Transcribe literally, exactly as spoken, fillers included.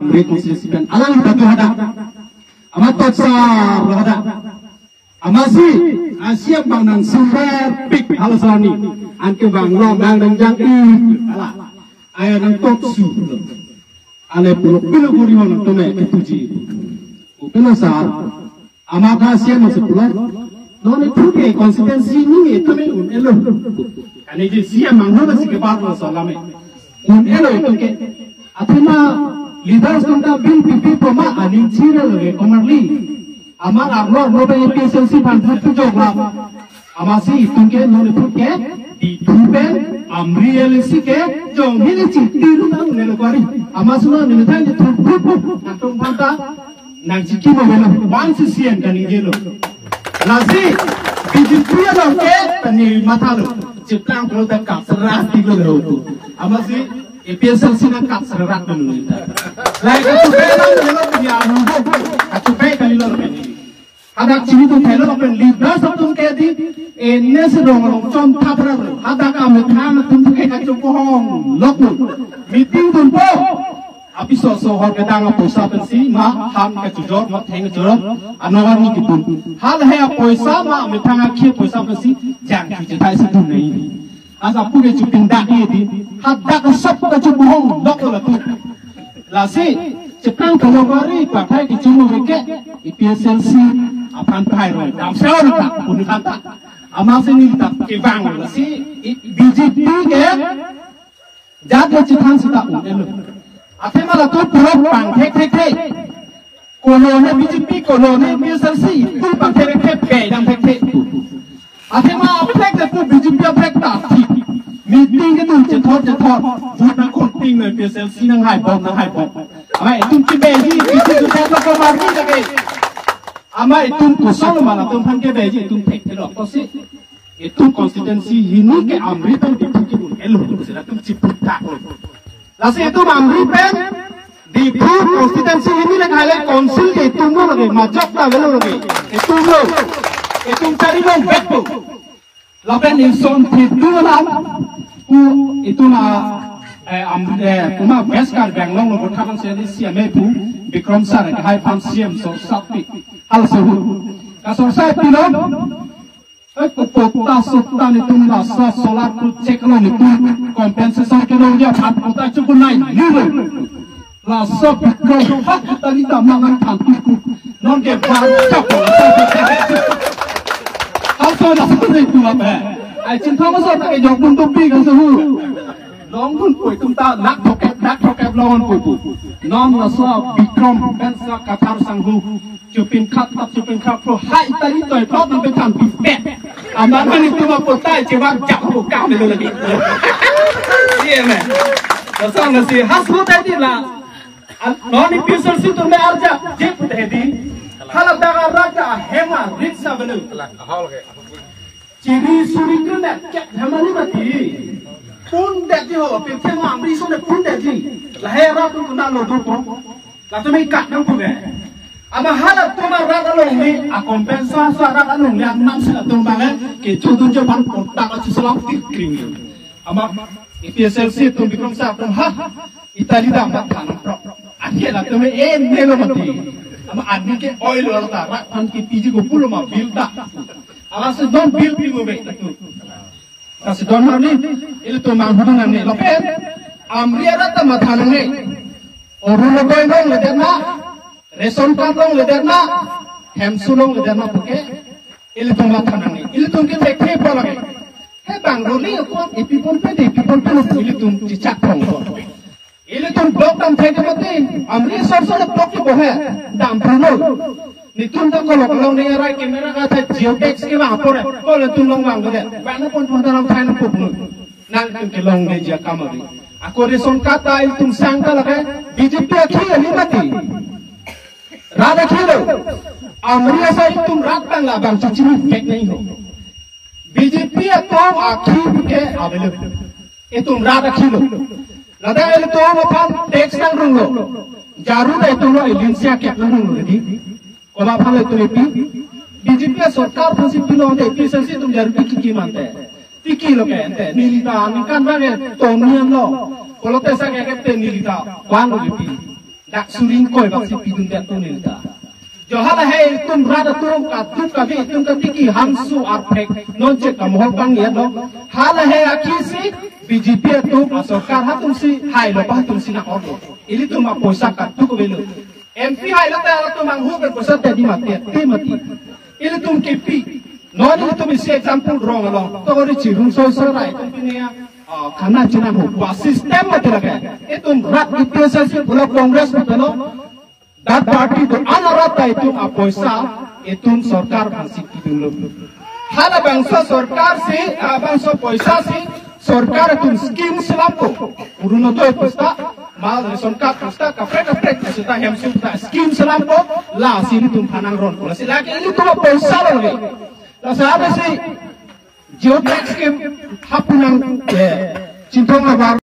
Amri constituency pen alang tadu hadak. Amat topsar lo hadak. Amatsi, asi abang nang sumber pik halaso arni. Anke bang lo nang nang jang i. Ala. Aya nang topsu. Ale pulo pilo guri ho nangtum ke puji. Upilo sar. Amat asi amat si pulo. Non itum ke constituency ni itum ke un-elo. Kani je si amang no si ke bar lo salame. Un-elo itum ke. Athema leaders atum ta bill pipi poma aning chira lage komarli. Amat arlo arlo pen A P H L C aphan thak tu jok la. Amatsi itum ke non itum ke Diphu pen Amri L A C ke jong hini chi tiru na ne lo kari. Amatsi non ne thang di thuk thuk thuk. Atum aphan ta nang chiki mo belo. One C C M kani jelo. Lasi B J P lo ke tani matha lo. Chiplang lo ta kap seras di lo lo tu. Amatsi A P H L C nang kap serak lo lo ta. Lai ka tu pe nang lo lo ya lo. Ka tu pe kani lo lo. Hadak chini tu thelo pen leaders atum ke di, eh, ne se rong rong chom thap ra. Hadak amethang atum ke kachom pohong lok lo. Meeting dunpo. Apiso so hor kedang apoisa pensi ma ham kachojor ma theng kachojor. Ano arni kitum. Hal he apoisa ma amethang akhi apoisa pensi jang chu chethai si dun nai. Asa pu ke chupin dak ye di. Hadak sop kachom pohong lok lo tu. Lasi, chepang kalong kari, pathai kechung mo ke, A P H L C aphan phai roi. Dam seo na ta, pun kan ta. Amatsi ni ta, kevang, lasi, i, B J P ke, jat le chithang sita un-elo. Athema latum pura pang thek thek thek. Kolo ne B J P, kolo ne A P H L C, itum pang thek thek thek, dam thek thek. Athema aphek te tu B J P aphek ta thik. Meeting ke tu chethor chethor. Vote nang konting na A P H L C nang hai bom nang hai bom. Ama itum ke beji, itum tu tet lo komarli lage. Ama itum kosong ma latum aphan ke beji, itum thek thek lo. Kosi itum constituency hini ke Amri pen Diphu ke un-elo. Sila itum chiput tak lo. Lasi itum Amri pen Diphu constituency hini le khale council ke itum lo lage, majok ta velo lage. Itum lo. Itum chari lo bek po. Lapen inson thidu alam pu itum a, eh, am, eh, puma West Karbi Anglong lo botha kan seli C M A pu Bikram sir ke hai aphan C M so sapi hal sehu. Ka so sapi lo. Eh, ko pota sota netum lasa solar project lo netum compensation ke lo ya phat kota chukunai ni lo. Lasa Bikram hak kita ni ta mangan thanti ku. Non ke bar chak. Hal so lasa tu tu apa? Ai chin thang so ta ke jok bun tu pi ka sehu. Long bun pui tum ta nak thokep nak thokep long bun pui pu. Non lasa Bikram pen sa Kathar Sanghu. Chupin khat tak chupin khat pro hai tali toi plot nang petan pipet. Amar mani tuma potai chewak jak ko kam lo lagi. Iya men. Dasar nasi has ko tadi la. An-, non A P H L C tum arja jep tadi. Hala daga raja hema riksa belu. Chiri suri kena kek hema ni mati. Pun dek ji ho, pin thema Amri so ne pun dek ji. Lahera tu kuna lo dupo. Latum ikat nang pu ke. Ama hala tuma rat along ni, a kompensa sa rat along ni, anam sila tum bang eh, ke chudun je pan kontak a chisalam tik kring. Ama A P H L C tum Bikram sa tum ha, itali dam bat than pro. Anke latum eh, eh, melo mati. Ama ani ke oil wala ta, rat pan ke P G ko pulo ma bill ta. Ama se don bill pi mo be tu. Kasi don mani, ilitum manghudun nang ni. Lapen, Amri arat ta matha nang ni. Orunodoi long ledet na, ration card long ledet na, hemsu long ledet na puke, ilitum matha nang ni. Ilitum ke thek thek pa lagi. He bang ruli ko, ipi pon pe de, ipi pon pe lo ilitum chichak thong ko. Ilitum block dam thek mati, Amri sor sor block ke bohe, dam bruno. Netum ta kolok long ding arai camera ka tha geotags ke bang apor, kol tum long bang bode. Bang na pon pon ta long thai na puk nu. Nangtum ke long de ja kamari. Ako ration card ta ilitum sang ta lake, B J P akhi ali mati. Rat akhi lo. Amri asai ilitum rat bang la bang chichini pek nahi ho. B J P atum akhi ke available. Itum rat akhi lo. Ladak ilitum aphan tax nang rung lo. Jaru da itum lo ilinsia kep nang rung lo di. Koba aphan lo itum ipi. B J P sorkar aphan si pilo ante ipi sensi itum jaru tiki ki mante. Tiki lo ke ante. Neli ta ningkan bang ke tonian lo. Kolo tesa ke ke te neli ta. Kuan lo ipi. Dak suri ingkoi bak si pidun det tu nilta. Jo hala he itum rat atum kaduk kabi itum katiki hangso arphek non chek kamohol kang ya no. Hala he akhi si B J P atum asorkar hatum si hailo ba hatum si na ordo. Ilitum apoisa kaduk avelo. M P hailo ta atum anghu pen poisa tadi mati, ti mati. Ilitum kipi. Non ilitum isi example rong along. To kori chirung so so rai itum pini ya. Ah, khana chinang ho. Ba system mati lagi. Itum rat I P S S si pulo Congress pulo. That party do ana rat ta itum apoisa itum sorkar aphan si kidunlo. Halabangso sorkar si, ah, bangso poisa si sorkar atum scheme selampo. Orunodoi pusta, mal ration card pusta, kaprek kaprek pusta, hemsu pusta, scheme selampo, lasi ilitum phan nangronpo. Lasi lake ilitum apoisa lo lake. Lasi ada si geotag scheme hapu nang, eh, Chinthong abar.